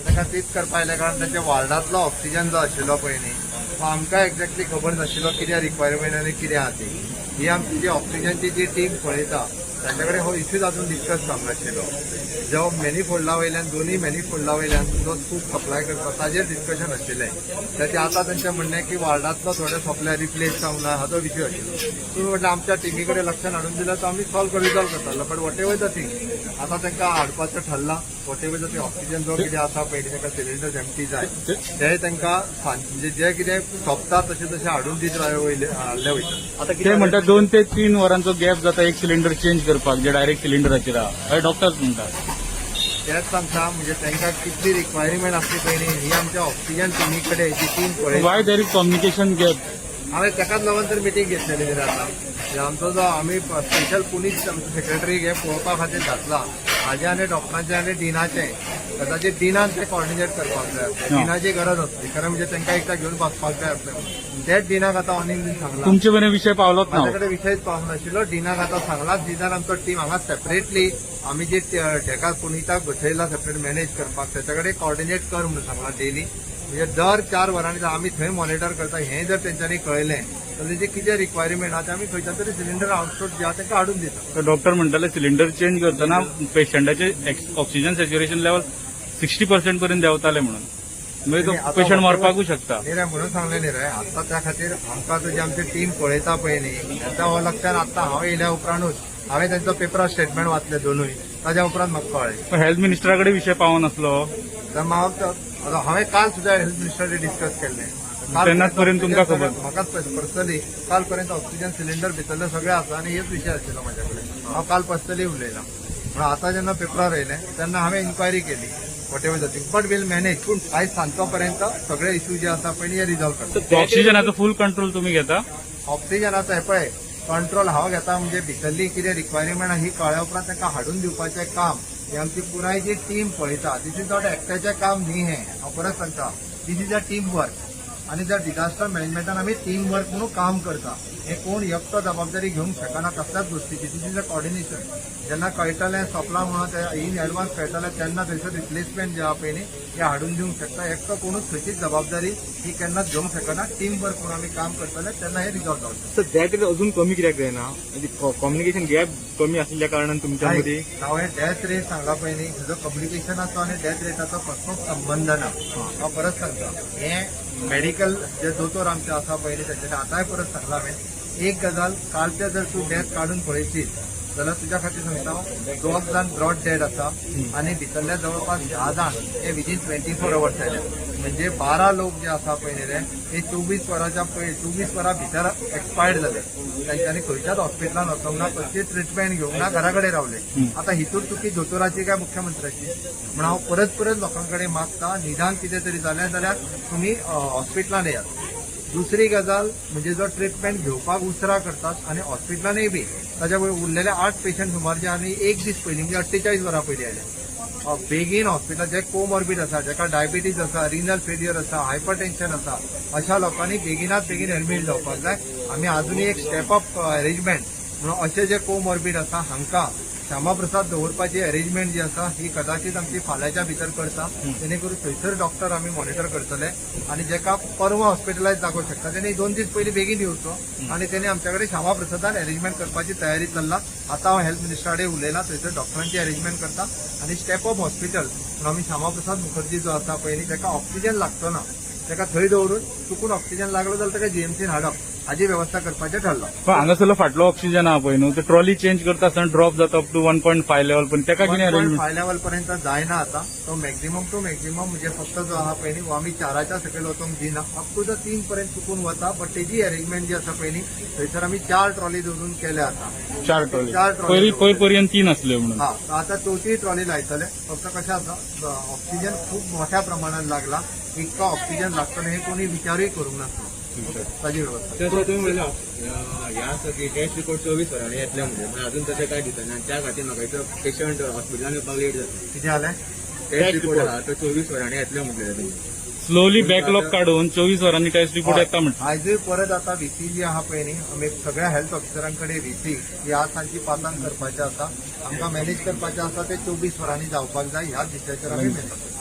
ताका तीच करपा आयलें कारण तांच्या वार्डांतलो ऑक्सिजन जो आशिल्लो पळय न्ही तो आमकां एक्झॅक्टली खबर नाशिल्लो कितें रिक्वायरमेंट आनी कितें आहा ती. ही आमची जी ऑक्सिजनची जी टीम पळयता तांच्या कडेन हो इश्यूज अजून डिस्कस जावंक नाशिल्लो. जो मॅनिफोल्डा वयल्यान दोनूय मॅनिफोल्डा वयल्यान जो स्कूप सप्लाय करता ताजेर डिस्कशन आशिल्लें. ताचें आतां तांचें म्हणणें की वार्डांतलो थोडे सप्लाय रिप्लेस जावंक ना हाचो विशय आशिल्लो. तुमी म्हटलें आमच्या टिमी कडेन लक्षात हाडून दिल्यार तो आमी सॉल्व रिजॉल्व करतालो. But whatever the thing आतां तांकां हाडपाचें ठरलां. What ever the thing oxygen जो कितें आसा पळय तांकां सिलिंडर्स एम्प्टी जाय ते तांकां म्हणजे जे कितें सोंपता तशें तशें हाडून दीत वयले हाडले वयता. आता ते म्हणटात 2 ते 3 वरांचो गॅप जाता एक सिलिंडर चेंज करपाक, जे डायरेक्ट सिलिंडराचेर आहा अशें डॉक्टर्स म्हणटात. तेच सांगता म्हणजे तांकां कितली रिक्वायरमेंट आसली पळय न्ही ही आमच्या ऑक्सिजन टिमी कडेन जी टीम पळयता. Why there is communication gap? हांवें ताकाच लागून तर मिटींग घेतलेली न्ही आतां. म्हणजे आमचो जो आमी स्पेशल पुलीस आमचो सेक्रेटरी हे पळोवपा खातीर घातला हाजे आनी डॉक्टरांचे आनी डिनाचे कदाचित डिनान ते कॉर्डिनेट करपाक जाय आसलें. डिनाची गरज आसली खरें म्हणजे तांकां एकदां घेवन बसपाक जाय आसलें. तेच डिनाक आतां ऑनिंग बीन सांगलां. तुमचे मेरेन विशय पावलोच ना. म्हाज्या कडेन विशयच पावूंक नाशिल्लो. डिनाक आतां सांगलां. डिनान आमचो टीम हांगा सेपरेटली आमी जे हेका पुनिताक बसयला सेपरेट मॅनेज करपाक ताच्या कडेन कॉर्डिनेट कर म्हणून सांगलां डेली. म्हणजे दर 4 वरांनी जर आमी थंय मॉनिटर करता हें जर तेंच्यांनी कळयलें जाल्यार तेजें कितें रिक्वायरमेंट आहा तें आमी खंयच्यान तरी सिलिंडर आउटसोर्स जे आहा तांकां हाडून दिता. डॉक्टर म्हणटाले सिलिंडर चेंज करतना पेशंटाचे ऑक्सिजन सॅच्युरेशन लेवल 60% पर्यंत देंवताले म्हणून, म्हणजे तो पेशंट मरपाकूय शकता. न्ही रे म्हणून सांगलें न्ही रे आतां त्या खातीर आमकां तुजी आमची टीम पळयता पळय न्ही आतां हो लक्षात आतां हांव येयल्या उपरांतूच हांवें तांचो पेपरार स्टेटमेंट वाचलें दोनूय ताज्या उपरांत म्हाका कळ्ळें. हेल्थ मिनिस्टरा कडेन विशय पावनासलो. तर हांव हांवें काल सुद्दां हेल्थ मिनिस्टराक डिस्कस केल्लें. तेन्नाच पर्यंत तुमकां खबर. म्हाकाच पर्सनली काल पर्यंत ऑक्सिजन सिलिंडर भितरले सगळे आसा आनी हेच विशय आशिल्लो म्हाज्या कडेन. हांव काल पर्सनली उलयलां. म्हणून आतां जेन्ना पेपरार येयलें तेन्ना हांवें इन्क्वायरी केली whatever the thing but we'll manage. पूण आयज सांजचो पर्यंत सगळे इश्यू जे आसा पळय हे रिजॉल्व करता. ऑक्सिजनाचो फूल कंट्रोल तुमी घेता? ऑक्सिजनाचो हे पळय कंट्रोल हांव घेता म्हणजे भितरली कितें रिक्वायरमेंट ही कळ्ळ्या उपरांत तांकां हाडून दिवपाचें काम ही आमची पुराय जी टीम पळयता. This is not एकट्याचें काम न्ही हें हांव परत सांगता. This is a team work आनी जर डिझास्टर मॅनेजमेंटान आमी टीम वर्क म्हणून काम करता. हें कोण एकटो जबाबदारी घेवंक शकना कसल्याच गोश्टीची. This is a coordination. जेन्ना कळटलें सोंपलां म्हणून ते इन एडवान्स कळटलें तेन्ना थंयसर रिप्लेसमेंट जे आहा पळय न्ही ते हाडून दिवंक शकता. एकटो कोणूच खंयचीच जबाबदारी ही केन्नाच घेवंक शकना. टीम वर्क म्हणून आमी काम करतले तेन्ना हें रिजॉल्व जावचें. सर डेथ रेट अजून कमी कित्याक जायना? कम्युनिकेशन गॅप कमी आशिल्ल्या कारणान तुमच्या मदीं? हांवें डेथ रेट सांगला पळय न्ही तुजो कम्युनिकेशनाचो आनी डेथ रेटाचो कसलोच संबंद ना. हांव परत सांगता हें मेडिकल जे दोतोर आमचे आसा पळय न्ही तेंच्यांनी आतांय परत सांगला हांवें एक गजाल कालचे जर तूं डेथ काडून पळयशीत जाल्यार तुज्या खातीर सांगता 2 जाण ब्रॉड डेड आसा आनी भितरल्या जवळपास 10 जाण हे विदीन 24 अवर्स आयल्या. म्हणजे 12 लोक जे आसा पळय न्ही रे हे 24 वरांच्या पळय 24 वरां भितर एक्सपायर्ड जाले. तेंच्यांनी खंयच्याच हॉस्पिटलान वचोंक ना, कसलीच ट्रिटमेंट घेवंक ना, घरा कडेन रावले. आतां हितूर चुकी दोतोराची काय मुख्यमंत्र्याची? म्हणून हांव परत परत लोकां कडेन मागता निदान कितें तरी जालें जाल्यार तुमी हॉस्पिटलान येयात. दुसरी गजाल म्हणजे जो ट्रिटमेंट घेवपाक उसरा करतात आनी हॉस्पिटलानूय बी ताच्या उरलेले 8 पेशंट सुमार जे आनी एक दीस पयलीं म्हणजे 48 वरां पयलीं आयले. बेगीन हॉस्पिटल जे कोमॉर्बीड आसा, जाका डायबिटीज आसा, रिनल फेलियर आसा, हायपरटेन्शन आसा, अशा लोकांनी बेगिनात बेगीन एडमीट जावपाक जाय. आमी अजुनूय एक स्टेप अप अरेंजमेंट म्हणून अशे जे कोमॉर्बीड आसा हांकां श्यामाप्रसाद दवरपाची अरेंजमेंट जी आसा ही कदाचित आमची फाल्यांच्या भितर करता. जेणे करून थंयसर डॉक्टर आमी मॉनिटर करतले आनी जेका परवा हॉस्पिटलायज जावंक शकता तेणी 2 दीस पयलीं बेगीन येवचो आनी तेणी आमच्या कडेन श्यामाप्रसादान अरेंजमेंट करपाची तयारी चल्ला. आतां हांव हेल्थ मिनिस्टरा कडेन उलयलां, थंयसर डॉक्टरांची अरेंजमेंट करता आनी स्टेप अप हॉस्पिटल म्हणून आमी श्यामाप्रसाद मुखर्जी जो आसा पयलीं ताका ऑक्सिजन लागचो ना ताका थंय दवरून चुकून ऑक्सिजन लागलो जाल्यार ताका जीएमसीन हाडप हाजी वेवस्था करपाचें ठरलां. पण हांगासरलो फाटलो ऑक्सिजन आहा पळय न्हू ते ट्रॉली चेंज करता आसतना ड्रॉप जाता अप टू 1.5 लेवल पर्यंत ताका कितें अरेंजमेंट? 1.5 लेवल पर्यंत जायना आतां तो मॅक्झिमम टू मॅक्झिमम म्हणजे फक्त जो आहा पळय न्ही आमी 4च्या सकयल वचोंक दिना, अप टू the 3 पर्यंत चुकून वता. बट तेजी अरेंजमेंट जी आसा पळय न्ही थंयसर आमी 4 ट्रॉली दवरून केल्या आतां. 4 ट्रॉली? 4 ट्रॉली. पयर पयर पर्यंत 3 आसल्यो म्हणून. हा, आतां चवथी ट्रॉली लायतले. फक्त कशें आसा ऑक्सिजन खूब मोठ्या प्रमाणात लागला, इतको ऑक्सिजन लागतलो हे कोणी विचारूय करूंक नासलो ताजी वेवस्था. तर तुमी म्हणलें ह्या आसा की टेस्ट रिपोर्ट 24 वरांनी येतले म्हणजे, पण अजून तशें काय दिसना आनी त्या खातीर म्हाका दिसता पेशंट हॉस्पिटलान येवपाक लेट जाता. कितें जालें? टेस्ट रिपोर्ट आहा तो 24 वरांनी येतले म्हटलें तुमी. स्लोली बॅकलॉग काडून 24 वरांनी टेस्ट रिपोर्ट येता म्हणटा. आयजूय परत आतां व्हीसी जी आहा पळय न्ही आमी सगळ्या हेल्थ ऑफिसरां कडेन व्हीसी ही आज सांजची 5 करपाचें आसा. आमकां मॅनेज करपाचें आसा ते 24 वरांनी जावपाक जाय ह्याच दिशाचेर आमी मेहनत करता.